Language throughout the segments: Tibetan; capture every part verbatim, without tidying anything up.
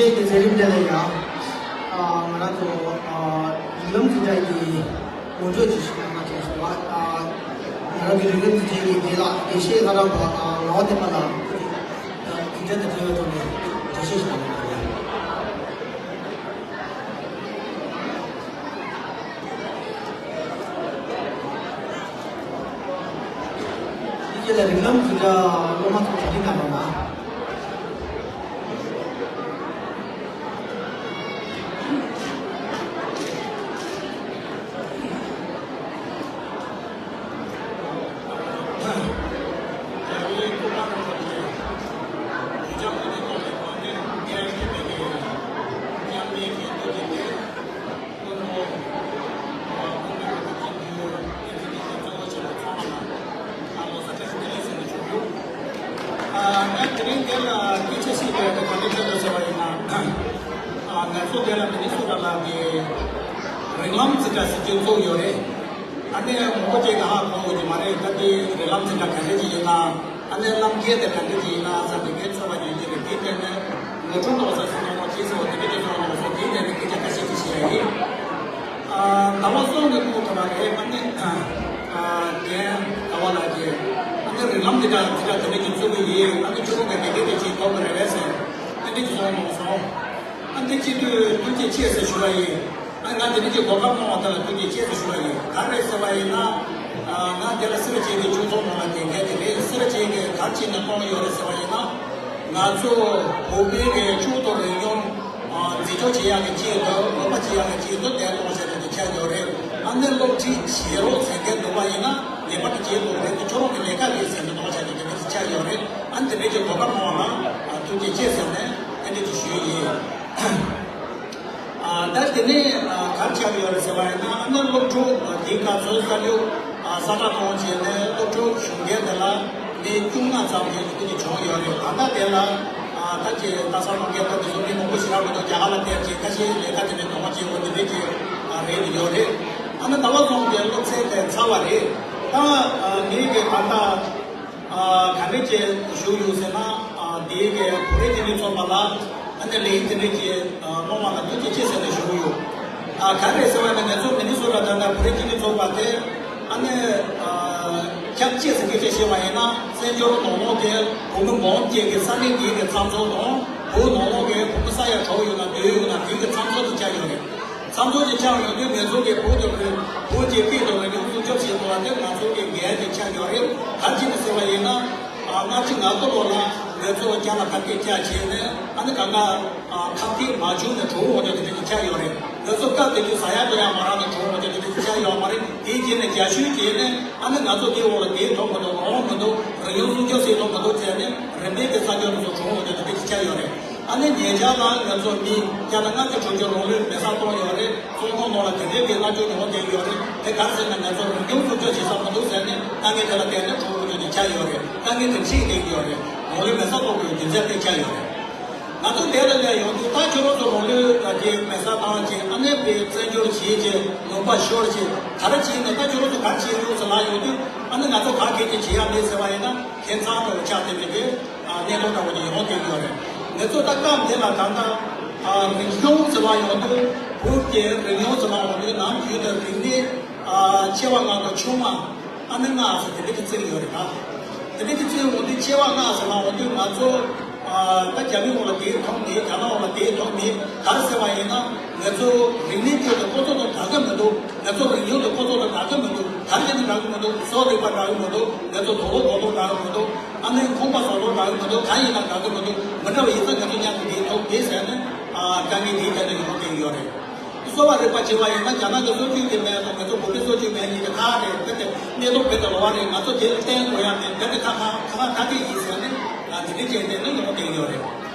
དེ་མཛད་རིམ་དེ་ལ་ཡང་ང་རང་ཚོ་རིགས་ལམ་འཛིན་གྲྭ་ཡི་ངོ་སྤྲོད་ཅིག་ཞུ་ན་ཅེས་ཞུ་བ། ང་རང་གི་རིགས་ལམ་འཛིན་གྲྭ་ཡི་དགེ་ལགས་དགེ་བཤེས་ལྷ་རམས་པ་ངག་དབང་བསྟན་པ་ལགས་འཛིན་གྲྭ་དང་འབྲེལ་བའི་ཐོག་ནས་འགྲེལ་བཤད་ཞུ་བ། དེ་རྗེས་ལ་རིགས་ལམ་འཛིན་གྲྭ་སློབ་མ་ཚོ་གྲ་སྒྲིག་གནང་རོགས་གནང་། ང་དེ་རིང་འདིར་སྐད་ཆ་བཤད་པའི་ག་འདྲ་བྱས་འདུག་ཟེར་བ་ཡིན་ན། ང་ཚོ་འདི་ལ་མི་ནི་སོ་ཊ་ལ་དེ་རིགས་ལམ་འཛིན་གྲྭ་ཟེར་གྱི་བཙུགས་ཡོད་རེད། ཨ་ནི་མང་པོ་ཅིག་ག་ཧ་གོ་གི་མ་རེད། ད་དེ་རིགས་ལམ་འཛིན་གྲྭ་ག་འདྲ་ཅིག་ཡིན་ན། ཨ་ནི་རྣམ་འགྱེད་དེ་ག་འདྲ་ཅིག་ཡིན་ན་བསམ་པའི་གལ་ཚོར་བ་ཡོད་ཀྱི་རེད། དེའི་ཐད་ནས་ངོ་སྤྲོད་ཏོག་ཙམ་ཞུ་གནང་རོགས་གྱིས་ཟེར་བ་དེ་འདྲ་ཅིག་གསུངས་གནང་སོང་། དེའི་ཐད་ནས་སྐད་ཆ་ཁ་ཤས་ཅིག་བཤད་ཡ་ཡིན། ཟླ་བ་གསུམ་གྱི་སྔོན་ཐོག་ལ་རེད། ཨ་ནི་རྒན་ཟླ་བ་ལགས་ཀྱིས་ཨ་ནི་རིགས་ལམ་འདི་དག་འདི་དག་དེ་འདྲ་ཅིག་བཙུགས་ཀྱི་ཡིན། ཨ་ནི་ཁྱོད་རང་གི་དགེ་རྒན་དེ་ཅིག་ཐོབ་ཀྱི་རེད་པས་ཟེར་དེ་འདྲ་ཅིག་གསུངས་གནང་སོང་། ཨ་ནི་སྤྱི་འཐུས་ཐུགས་རྗེ་ཆེ་ཟེར་ཞུ་བ་ཡིན། ཨ་ང་དེ་འདྲ་ཅིག་གོ་སྐབས་གནང་བ་དེ་ལ་ཐུགས་རྗེ་ཆེ་ཟེར་ཞུ་བ་ཡིན། ག་རེ་ཟེར་བ་ཡིན་ན། ང་དེ་ལ་སེར་བྱེས་ཀྱི་ཆོས་ཚོགས་ནང་ལ་དགེ་རྒན་དེ་རེད། སེར་བྱེས་ཀྱི་ག་རེ་བྱས་ནས་གནང་ཡོད་རེད་ཟེར་བ་ཡིན་ན། ང་ཚོ་བོད་པའི་གི་ཆོས་དང་རིག་གཞུང་འཛིན་སྐྱོང་བྱེད་ཡག་གི་ཆེད་དུ། རོགས་པ་བྱེད་ཡག་གི་ཆེད་དུ་དེ་གཏོང་བྱས་ནས་དེ་ཆགས་ཡོད་རེད། ཨ་ནི་སློབ་ཁྲིད་བྱེད་རོགས་ཟེར་མཁན་འདུག་པ་ཡིན་ན་ངེས་པར་དུ་བྱེད་དགོས་རེད། དེ་ཁྱོད་རང་གི་ལས་ཀ་རེད་ཟེར་ནས་གཏོང་བྱས་ནས་དེ་འདྲ་ཆགས་ཡོད་རེད། ཨ་ནི་དེ་འདྲ་གི་གོ་སྐབས་གནང་བ་ལ་ཐུགས་རྗེ་ཆེ་ཟེར་ནས་དེ་འདྲ་ཅིག་ཞུས་ཡིན། ད་དེ་ནས་ག་རེ་ཆགས་ཡོད་རེད་ཟེར་བ་ཡིན་ན། ཨ་ནི་སློབ་ཕྲུག་དེའི་སྐབས་སུ་གསར་འགྱུར་གསར་བསྒྲགས་གཏོང་བྱས་ནས་སློབ་ཕྲུག་ཞུགས་མཁན་དེ་ལ་མི་བཅོ་ལྔ་ཙམ་ཞིག་ཁོ་ནས་བྱུང་ཡོད་རེད། ད་ལྟ་དེ་ལ་ད་ཅི་ད་ས་ལོ་རྒན་པ་དེ་ཚོ་མི་མང་པོ་ཞེ་དྲག་མི་འདུག་རྒྱ་གར་ལ་ཕེབས་བྱས་ཁ་ཤས་ལས་ཀ་དེ་འདྲ་གཏོང་བྱས་འོ་དེ་འདྲ་ཅིག་རེད་ཡོད་རེད། ཨ་ནི་ཟླ་བ་གསུམ་གྱི་སློབ་ཚན་དེ་ཚར་བ་རེད། ད་ངེད་ཀྱི་ད་ལྟ། ག་འདྲ་ཅིག་ཞུགས་ཡོད་ཟེར་ན། དེའི་གི་བོད་རིགས་སྤྱི་མཐུན་ཚོགས་པ་ལ་ཨ་ནི་ལེགས་ཉེས་དེ་འདྲ་ཅིག་གནང་བ་ལ་ཐུགས་རྗེ་ཆེ་ཟེར་ནས་ཞུ་གི་ཡོད། ག་རེ་ཟེར་བ་ཡིན་ན་ང་ཚོ་མི་ནི་སོ་ཊ་ད་ལྟ་བོད་རིགས་སྤྱི་མཐུན་ཚོགས་པ་དེ་ཨ་ནི་ཁྱབ་ཆེ་ཟེར་སྐད་ཆ་བཤད་པ་ཡིན་ན། བཙན་བྱོལ་ནང་ལོགས་ཀྱི་བོད་མི་མང་ཆེ་གི་ས་གནས་དེའི་གི་མཚམས་ཚོགས་དང་། བོད་ནང་ལོགས་ཀྱི་བོད་མི་ས་ཡ་གྲོགས་ཡོད་ན་འདོད་ཡོད་ན་དེའི་གི་མཚམས་ཚོགས་དེ་ཆགས་ཡོད་རེད། མཚམས་ཚོགས་ཀྱི་ཆགས་ཡོང་དུས་ང་ཚོ་གི་བོད་དང་བོད་བོད་ཀྱི་སྐད་དང་རིག་གཞུང་སྲུང་སྐྱོབ་བྱེད་དགོས་པ་དེ་ང་ཚོ་གི་འགན་དེ་ཆགས་ཡོད་རེད། ག་རེ་བྱས་ནས་ཟེར་བ་ཡིན་ན། ཨ་སྔ་ཕྱི་ང་ཚོ་ལོ་ལ་ང་ཚོ་རྒྱ་ལ་ཁ་གཏད་བཅག་བྱས་ནས་ཨ་ནི་གང་ག་ཨ་ཁ་གཏད་མ་བྱུང་ནས་གྲོངས་འོང་རྒྱུ་དེ་འདྲ་ཅིག་ཆགས་ཡོད་རེད། ང་ཚོ་སྐབས་དེ་དུས་ཟ་ཡག་འཐུང་ཡག་མ་རག་ནས་གྲོངས་འོང་རྒྱུ་དེ་འདྲ་ཅིག་ཆགས་ཡོད་མ་རེད། དེའི་རྗེས་ནས་རྒྱ་ཤུལ་བྱས་ནས་ཨ་ནི་ང་ཚོ་དེའི་འོག་ལ་བསྡད་ཐུབ་མི་འདུག་འོང་མི་འདུག་རིག་གཞུང་སྲུང་སྐྱོབ་བྱེད་ཐུབ་མི་འདུག་ཟེར་ནས་རིམ་པས་དེ་ས་ཆ་དེ་ཚོ་གྲོངས་འོང་རྒྱུ་དེ་འདྲ་ཅིག་ཆགས་ཡོད་རེད། ཨ་ནི་ཉེ་ཆར་ལ་ང་ཚོ་མི་བརྒྱ་དང་ལྔ་བཅུ་དྲུག་ཅུ་རང་ལུས་མེ་སྲེག་བཏང་ཡོད་རེད། བཙོན་ཁང་ནང་ལ་དེ་འདྲའི་གི་མནར་གཅོད་མྱོང་བསྡད་ཡོད་རེད། དེ་ག་རེ་ཟེར་ན་ང་ཚོ་རིག་གཞུང་སྲུང་སྐྱོབ་བྱེད་ས་མི་འདུག་ཟེར་ནས་དཀའ་ངལ་དེ་ལ་བརྟེན་ནས་གྲོངས་འགྲོ་རྒྱུ་དེ་ཆགས་ཡོད་རེད། དཀའ་ངལ་དེ་འཕྲད་བསྡད་ཡོད་རེད། ནང་ལུས་མེ་སྲེག་གཏོང་དགོས་རྒྱུ་མཚན་དེ་ཆགས་ཡོད་རེད། ང་ཚོ་དེ་ལ་སླེབས་ཡོང་དུས་ད་ཁྱོད་རང་ཚོ་ནང་ལུས་དེ་མེ་སྲེག་བཏང་བྱས་ཨ་ནི་དཔེ་བཙན་བྱོལ་བྱས་བྱས་ལུང་པ་ཤོར་བྱས་ག་རེ་བྱས་ནས་ད་ཁྱོད་རང་ཚོ་ག་རེ་བྱས་ཡོད་ཟེར་ལབ་ཡོང་དུས་ཨ་ནི་ང་ཚོ་ག་གེ་ཅིག་བྱེད་ཡ་མེད་ཟེར་བ་ཡིན་ན་ཁྱད་མཚར་འདྲ་བོ་ཆགས་བསྡད་པའི་གི་གནས་སྟངས་འདྲ་བོ་ཅིག་ཡོང་བསྡད་ཡོད་རེད། ང་ཚོ་ད་སྐབས་འདི་ལ་ད་ལྟ་རིག་གཞུང་ཟེར་བ་ཡོང་དུས་བོད་ཀྱི་རིག་གཞུང་ཟེར་བ་ཡོང་དུས་ནམ་རྒྱུན་དུ་རིག་གནས་ཆེ་བ་ལྔ་དང་ཆུང་བ་ཨ་ནི་ལྔ་ཟེར་དེ་འདྲ་ཅིག་བརྩི་གི་ཡོད་རེད། ད་དེ་འདྲ་ཅིག་བརྩི་ཡོང་དུས་ཆེ་བ་ལྔ་ཟེར་བ་ཡོང་དུས་ང་ཚོ་ད་རྒྱ་མིའི་འོག་ལ་བསྡད་ཐུབ་མེད། རྒྱ་ནག་འོག་ལ་བསྡད་ཐུབ་མེད། ག་རེ་ཟེར་བ་ཡིན་ན་ང་ཚོ་རིག་གནས་ཁྱོན་དུ་ཁོ་ཚོ་དང་འདྲ་གི་མི་འདུག་ང་ཚོ་རིག་གཞུང་དང་ཁོ་ཚོ་དང་འདྲ་གི་མི་འདུག་ག་རེ་བྱས་ནས་འདྲ་གི་མི་འདུག་བཟོ་རིག་པ་འདྲ་གི་མི་འདུག་ང་ཚོ་དུག་ལོག་གོག་ཐོག་འདྲ་གི་མི་འདུག་ཨ་ནི་ཁང་པ་བཟོ་ཐོག་འདྲ་གི་མི་འདུག་གང་ཡིན་ན་འདྲ་གི་མི་འདུག་མི་འདྲ་བ་ཡིན་ཙང་ང་ཚོ་མཉམ་དུ་བསྡད་ཐུབ་མེད་ཟེར་ནས་དཀའ་ངལ་དེའི་ཐད་ནས་ཡོང་བསྡད་ཡོད་རེད། གསོ་བ་རིག་པ་བྱེད་པ་ཡིན་ན་རྒྱ་ནག་གི་སྲོལ་རྒྱུན་གྱི་མེད་དང་ང་ཚོ་བོད་པའི་སྲོལ་རྒྱུན་མེད་གཉིས་ཀྱི་ཁག་རེད། དེ་དེ་གནས་སྟངས་བོད་དུ་ལོག་པ་རེད། ང་ཚོ་དེ་ལ་བརྟེན་དགོས་ཡ་མེད། དེ་དེ་ཁག་ཁག་ཁག་ཁག་ཁག་གི་ཡིན་ཟེར་ནས་དེ་འདྲའི་བྱས་ཏེ་ནི་ཡོང་བསྡད་ཡོད་རེད།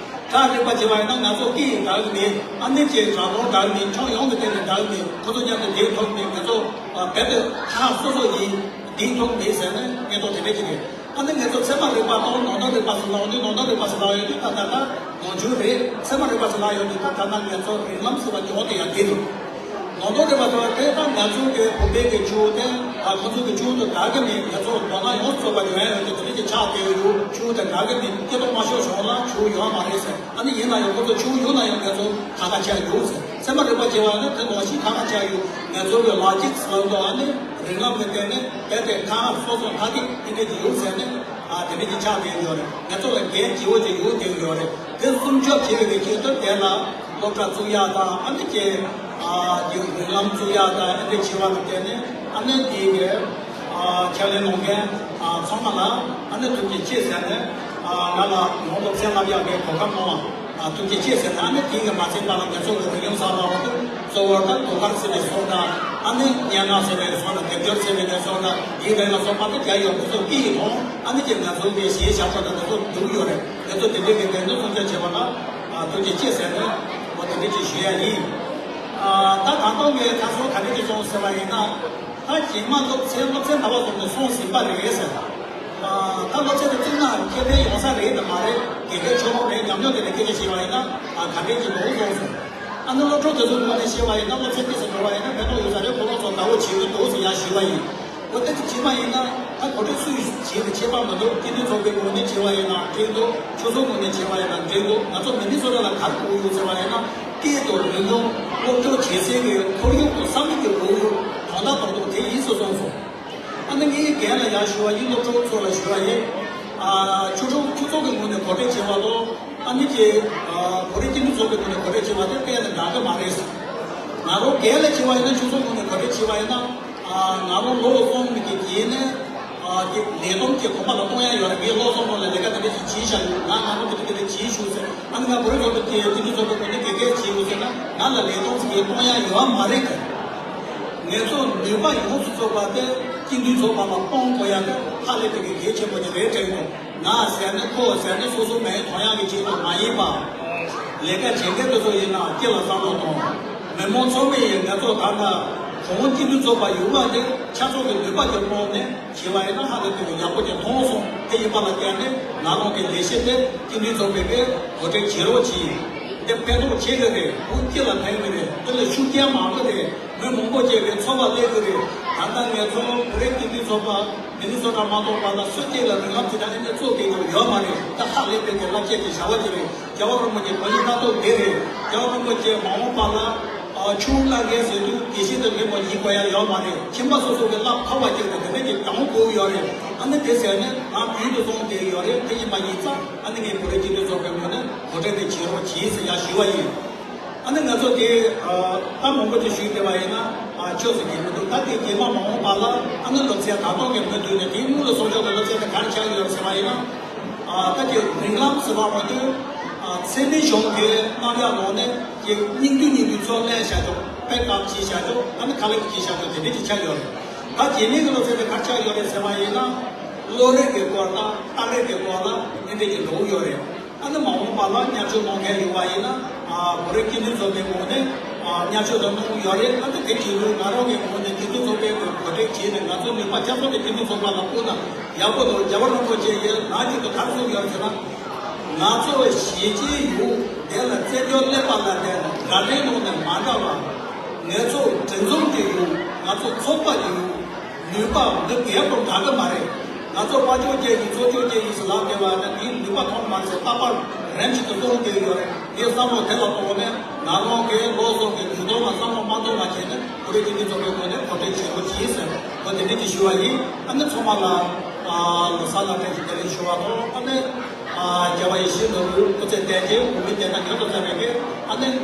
ད་རིག་པ་བྱེད་པ་ཡིན་ན་ང་ཚོ་སྐད་ཡིག་འདྲ་གི་མེད། ཨ་ནི་ཅེས་རང་དབང་འདྲ་གི་མེད། ཁྱོན་ཡོངས་ཀྱི་སྟེང་ནས་འདྲ་གི་མེད། ཁོ་ཚོ་མཉམ་དུ་བསྡད་ཐུབ་མེད། ང་ཚོ་བོད་དུ་ཁག་སོ་སོ་ཡིན། འདི་མཐོང་མེད་ཟེར་ནས་གནས་སྟངས་དེ་འདྲ་ཅིག་རེད། ཨ་ནི་ང་ཚོ་ཚད་མ་རིག་པ་དང་ནང་དོན་རིག་པ་ཟེར་ལབ་ཡོང་དུས་ནང་དོན་རིག་པ་ཟེར་ལབ་ཡོང་དུས་ད་ལྟ་ད་ནང་ཆོས་རེད། ཚད་མ་རིག་པ་ཟེར་ལབ་ཡོང་དུས་ད་ད་ལྟ་ང་ཚོ་རིགས་ལམ་ཟེར་བ་སྦྱོང་དེ་ཡང་དེ་རེད། ནང་དོན་རིག་པ་ཟེར་བ་དེ་ད་ང་ཚོ་གི་བོད་པའི་གི་ཆོས་དེ་ ཁོང་ཚོ་གི་ཆུ་བོ་དང་འགྲིག་གི་མེད། ང་ཚོ་མདོ་སྔགས་ཡོངས་སུ་རྫོགས་པ་འཇོན་ཡ་ཡོད་དེ་དེ་འདྲ་ཅིག་ཆགས་བསྡད་ཡོད། ཆུ་བོ་དང་འགྲིག་གི་མེད། སྐྱེ་སྟོབས་མ་ཤོར་བྱུང་ན་ཆུ་བོ་ཡོད་མ་རེད་ཟེར། ཨ་ནི་ཡིན་ན་ཡང་ཁོང་ཚོ་ཆུ་བོ་ཡོད་ན་ཡང་ང་ཚོ་ཁ་ཁ་ཆགས་ཡོད་ཟེར། ཚད་མ་རིག་པ་བྱས་པ་ཡིན་ན་དེ་ལོགས་ཤིག་ཁ་ཁ་ཆགས་ཡོད། ང་ཚོ་གི་ལོ་ཇིག་ལབ་འདུག་ཨ་ནི་རིགས་ལམ་གི་སྟེང་ནས་རྦད་དེ་ཁ་ཁ་སོ་སོ་ཐ་ཐིག་དེ་འདྲ་ཅིག་ཡོད་ཟེར་ནས། ཨ་དེ་འདྲ་ཅིག་ཆགས་བསྡད་ཡོད་རེད། ང་ཚོ་ལ་འགན་ལྗིད་པོ་ཅིག་ཡོད་བསྡད་ཡོད་རེད། དེ་སྲུང་སྐྱོབ་བྱེད་པའི་གི་ཆེད་དུ་དེ་ལ་སློབ་གྲྭ་བཙུགས་ཡག་དང་། ཨ་ནི་ཀྱི་ཨ་ཀྱི་རིགས་ལམ་བཙུགས་ཡག་དང་། ཨ་ནི་བྱེད་པ་ལ་བརྟེན་ནས་ཨ་ནི་དེའི་གི་ཨ་ཕྱག་ལས་གནང་མཁན་ཨ་ཚང་མ་ལ་ཨ་ནི་ཐུགས་རྗེ་ཆེ་ཟེར་ནས། ཨ་ང་ལ་ཡང་སློབ་ཚན་བསླབ་ཡག་གི་གོ་སྐབས་གནང་བ་ཨ་ཐུགས་རྗེ་ཆེ་ཟེར་ནས། ཨ་ནི་དེ་གི་མ་ཚད་པ་ལ་ང་ཚོ་གི་རིགས་ལམ་གསར་པ་འོག་ཏུ་གཙོ་བོ་ད་ཟློས་གར་ཟེར་བའི་སོགས་དང་། ཨ་ནི་སྙན་ངག་ཟེར་བའི་སོགས་དང་། སྡེབ་སྦྱོར་ཟེར་བའི་སོགས་དང་། དེའི་རིགས་ལ་སོགས་པ་དེ་རྒྱ་ཡོད་པ་ཚོ་སྐད་ཡིག་ཐོག་ཨ་ནི་ཀྱི་ང་ཚོ་གི་གཞས་ཞབས་བྲོ་དང་དེ་ཚོ་བསྡུར་ཡོད་རེད། ང་ཚོ་དེ་འདྲའི་གི་འགྲན་བསྡུར་སྲུང་སྐྱོབ་བྱེད་པ་ལ་ཨ་ཐུགས་རྗེ་ཆེ་ཟེར་ནས་འོ་དེ་འདྲ་ཅིག་ཞུ་ཡ་ཡིན། ཨ་ད་ད་ལྟ་ངས་ཁ་སང་ག་འདྲ་ཅིག་སོང་ཟེར་བ་ཡིན་ན། ད་རྗེས་མ་སློབ་ཚན་སློབ་ཚན་ད་བར་སོང་ནས་སོང་ཟིན་པ་རེད་ཟེར། ཨ་ད་སློབ་ཚན་དེ་བཙུགས་ན་ཁེ་ཕན་ཡོང་ས་རེད་དམ་མ་རེད། དགེ་རྒན་ཆོས་གོང་རེད་ཉམས་མྱོང་དེ་ལ་སྐད་ཆ་བཤད་པ་ཡིན་ན། ཨ་ག་འདྲ་ཅིག་འདུག་སོང་ཟེར། ཨ་ནི་སློབ་ཕྲུག་དེ་ཚོའི་ངོས་ནས་བཤད་པ་ཡིན་ན་སློབ་ཚན་ཏོག་ཙམ་འགྲོ་བ་ཡིན་ན་ཕན་ཐོགས་ཡོད་ས་རེད། ཁོ་རང་ཚོ་དགའ་བོ་བྱེད་ཀྱི་འདུག་ཟེར་ཡང་ཞུས་པ་ཡིན། འོ་དེ་ཚོ་བྱས་པ་ཡིན་ན་ད་གོ་སྒྲིག་སུས་བྱས་ནས་བྱས་པ་མི་འདུག་སྤྱི་མཐུན་ཚོགས་པའི་ངོས་ནས་བྱས་པ་ཡིན་ན་འགྲིག་འདུག་ཆོས་ཚོགས་ངོས་ནས་བྱས་པ་ཡིན་ན་འགྲིག་འདུག་ང་ཚོ་མི་ནི་སོ་ཊ་ལ་ག་རེ་དགོས་ཡོད་ཟེར་བ་ཡིན་ན། སྐད་དང་རིག་གཞུང་སློབ་སྦྱོང་གི་ས་མིག་གི་དགོས་ཡོད་དོན་དག་རྡོག་རྡོག་དེ་ཡིན་ཟེར་གསུངས་སོང་། ཨ་ནི་ངའི་རྒན་ལ་ཡང་ཞུ་བ་ཡིན། སློབ་ཕྲུག་ཚོ་ལ་ཞུ་བ་ཡིན། ཨ་ཆོས་ཚོགས་ཆོས་ཚོགས་ཀྱི་ངོས་ནས་གོ་སྒྲིག་བྱས་པ་དང་། ཨ་ནི་ཀྱི་ཨ་བོད་རིགས་སྤྱི་མཐུན་ཚོགས་པའི་ངོས་ནས་གོ་སྒྲིག་བྱས་པ་དེ་དཔེ་ནི་འདྲ་གི་མ་རེད། ང་རང་རྒན་ལ་བྱས་པ་ཡིན་ན། ཆོས་ཚོགས་ངོས་ནས་གོ་སྒྲིག་བྱས་པ་ཡིན་ན། ཨ་ང་རང་ལོ་གསུམ་གྱི་རྗེས་ནས་ཨ་ཀྱི་ལས་བསྡོམས་ཀྱི་གོམ་པ་ལ་གཏོང་ཡ་ཡོད་རེད། ངས་ལོ་གསུམ་ནང་ལ་ལས་ཀ་དེ་འདྲ་ཞིག་བྱས་བཞག་ཡོད། ང་ང་རང་གི་དེ་འདྲ་བྱས་བཞུགས་ཟེར། ཨ་ནི་ང་བོད་རིགས་ཚོགས་པའི་སྤྱི་མཐུན་ཚོགས་པའི་ངོས་ནས་དགེ་རྒན་བྱས་ཡོད་ཟེར་ན་ང་ལ་ལས་བསྡོམས་ཀྱི་གཏོང་ཡ་ཡོད་མ་རེད། ངེད་ཚོ་ནུས་པ་ཡོངས་སུ་རྫོགས་པ་དེ་སྤྱི་མཐུན་ཚོགས་པ་ལ་གཏོང་དགོས་ཡ་དེ་ཧ་ལས་པའི་གལ་ཆེན་པོ་ཅིག་རེད་དྲན་འདུག་ང་ཟེར་ནས་ཁོ་ཟེར་ནས་སོ་སོ་མིང་ཐོན་ཡག་གི་ཆེད་དུ་མ་ཡིན་པ། ལས་ཀ་བྱེད་མཁན་དེ་ཚོ་ཡིན་ན་སྤྱི་ལ་བསམ་བློ་གཏོང་། མི་མང་ཚང་མས་ཡིན། ང་ཚོ་ད་ལྟ་གོང་སྤྱི་མཐུན་ཚོགས་པ་ཡོད་པ་དེ་ཆབ་སྲིད་ཀྱི་ནུས་པ་གྱི་ཐོག་ནས་བྱས་པ་ཡིན་ན་ཧ་ལས་པའི་ཡག་པོ་ཅིག་མཐོང་སོང་། དེ་ཡིན་པ་ལ་བརྟེན་ནས་ང་རང་གི་ལས་གཞི་དེ་སྤྱི་མཐུན་ཚོགས་པའི་གི་གོ་སྒྲིག་བྱེད་རོགས་གྱིས། དེ་ཕན་ཐོགས་ཆེ་གི་རེད། བོད་སྤྱི་ལ་ཕན་གི་རེད། དེ་ལ་ཤུགས་རྐྱེན་མང་གི་རེད། མི་མང་པོ་སྐྱེ་བའི་འཚོ་བ་སླེབས་ཀྱི་རེད། ད་ལྟ་ངེད་ཚོ་བོད་རིགས་སྤྱི་མཐུན་ཚོགས་པ་མི་ནི་སོ་ཊ་མ་གཏོགས་པ་ལ་སུ་གཅིག་ལ་རིགས་ལམ་ཅི་འདྲ་ཨེ་འདྲ་བཙུགས་བསྡད་ཀྱི་ཡོད་མ་རེད། ད་ཧ་ལས་པའི་གི་རླབས་ཆེན་གྱི་བྱ་བ་ཅིག་རེད། རྒྱལ་བ་རིན་པོ་ཆེ་གོ་སྒྲིག་ལྟ་རྟོག་དེ་རེད། རྒྱལ་བ་རིན་པོ་ཆེ་མ་འོངས་པ་ལ་ཨ་ཆུང་བླ་རྒན་ཟེར་དུས་དགེ་བཤེས་དང་མཁན་པོ་ཡིན་དགོས་ཡ་ཡོད་མ་རེད། ཁྱིམ་པ་སོ་སོ་གི་བླ་ཕ་བ་ཅིག་ལ་དེ་འདྲ་གི་གྱོང་གོ་ཡོད་རེད། ཨ་ནི་དེ་ཟེར་ནས་ང་བོད་དུ་སོང་བསྡད་ཡོད་རེད། དེ་ཡིན་པ་ཡིན་ཙང་ཨ་ནི་ངས་བོད་རིགས་སྤྱི་མཐུན་ཚོགས་པའི་ངོས་ནས་གོ་སྒྲིག་དེ་བྱེད་རོགས་གྱིས་ཟེར་ཡ་ཞུ་བ་ཡིན། ཨ་ནི་ང་ཚོ་དེ་ཨ་ད་མང་པོ་ཅིག་ཞུས་བསྡད་པ་ཡིན་ན་ཨ་ཆོག་ཟེར་གྱི་མི་འདུག་ད་དེ་རྗེས་མ་མ་འོངས་པ་ལ་ཨ་ནི་སློབ་ཚན་ད་ལྟ་གི་མུ་མཐུད་ནས་དེའི་སྔོན་ལ་གསུང་ཆོག་གི་སློབ་ཚན་དེ་ག་རེ་ཆགས་ཡོད་ཟེར་བ་ཡིན་ན། ཨ་ད་ཀྱི་རིགས་ལམ་ཟེར་བ་མ་གཏོགས་ཨ་ཚད་མའི་གཞུང་དེ་གནང་ཡག་ནང་ནས་ཀྱི་སྙིང་བསྡུས་སྙིང་བསྡུས་ཚུར་ལེན་བྱ་ཆོག་དཔེ་ལྟ་བྱེད་བྱ་ཆོག་ཨ་ནི་ཁ་ལག་བྱེད་བྱ་ཆོག་དེ་འདྲ་ཅིག་ཆགས་ཡོད་རེད། ད་རྗེས་མའི་གི་སློབ་ཚན་དེ་ག་རེ་ཆགས་ཡོད་རེད་ཟེར་བ་ཡིན་ན། བློ་རིག་གི་སྐོར་དང་རྟགས་རིགས་ཀྱི་སྐོར་ལ་དེ་འདྲ་ཅིག་འགྲོ་གི་ཡོད་རེད། ཨ་ནི་མ་འོངས་པ་ལ་བསྙལ་བཅོས་གནང་མཁན་ཡོད་པ་ཡིན་ན། ཨ་བོད་རིགས་སྤྱི་མཐུན་ཚོགས་པའི་ངོས་ནས་ཨ་བསྙལ་བཅོས་དང་གནང་གི་ཡོད་རེད། ཨ་ནི་དེ་བྱེད་དུས་ང་རང་གི་ངོས་ནས་སྤྱི་མཐུན་ཚོགས་པའི་གོ་སྒྲིག་བྱས་ནས་ང་ཚོ་ནུས་པ་ཆབ་སྲིད་ཀྱི་སྤྱི་མཐུན་ཚོགས་པ་ལ་བསྐུར་ན་ཡག་པོ་འདུག་རྒྱལ་བ་རིན་པོ་ཆེ་ཡིས་ནང་གཅིག་ཏུ་ག་རེ་གསུངས་ཡོད་ཟེར་ན། ང་ཚོ་གཞིས་བྱེས་ཡོད་དེ་ལ་བཙན་བྱོལ་གླེན་པ་ལ་བརྟེན་ནས་དགའ་ལྡན་ནང་ནས་མ་འདྲ་བ། ངེད་ཚོ་སྒྲིག་འཛུགས་ཀྱི་ཡོད། ང་ཚོ་ཚོགས་པ་ཡོད། ནུས་པ་འདི་གས་པོ་འདྲ་གི་མ་རེད། ང་ཚོ་དཔལ་འབྱོར་ཅན་ཡིན། ཚོགས་སྐྱོར་ཅན་ཡིན་ཟེར་ལབ་བསྡད་པ་ན་དེའི་ནུས་པ་ཐོན་མ་ཟད་རྟག་པར་རིམ་གྱིས་སུ་གཏོང་བསྡད་ཡོད་རེད། ངས་བསམ་བློ་དེ་ལ་གཏོང་ནས་ང་རང་གིས་ལོ་གསུམ་གྱི་ལུས་སྟོབས་ལ་བསམ་བློ་མ་གཏོང་བ་བྱས་ནས་བོད་རིགས་སྤྱི་མཐུན་ཚོགས་པའི་ངོས་ནས་གོ་སྒྲིག་བྱེད་རོགས་གྱིས་ཟེར་ཁོ་དེ་འདྲ་ཅིག་ཞུ་བ་ཡིན། ཨ་ནི་ཚང་མ་ལ་ཨ་ལོ་གསར་ལ་བཀྲ་ཤིས་བདེ་ལེགས་ཞུ་བ་དང་། ཨ་ནི་ཨ་རྒྱལ་བ་ཡིད་བཞིན་ནོར་བུའི་སྐུ་ཚེ་བརྟན་ཅིང་བོད་མི་བདེན་མཐའ་མྱུར་དུ་གསལ་བའི་ཨ་ནི་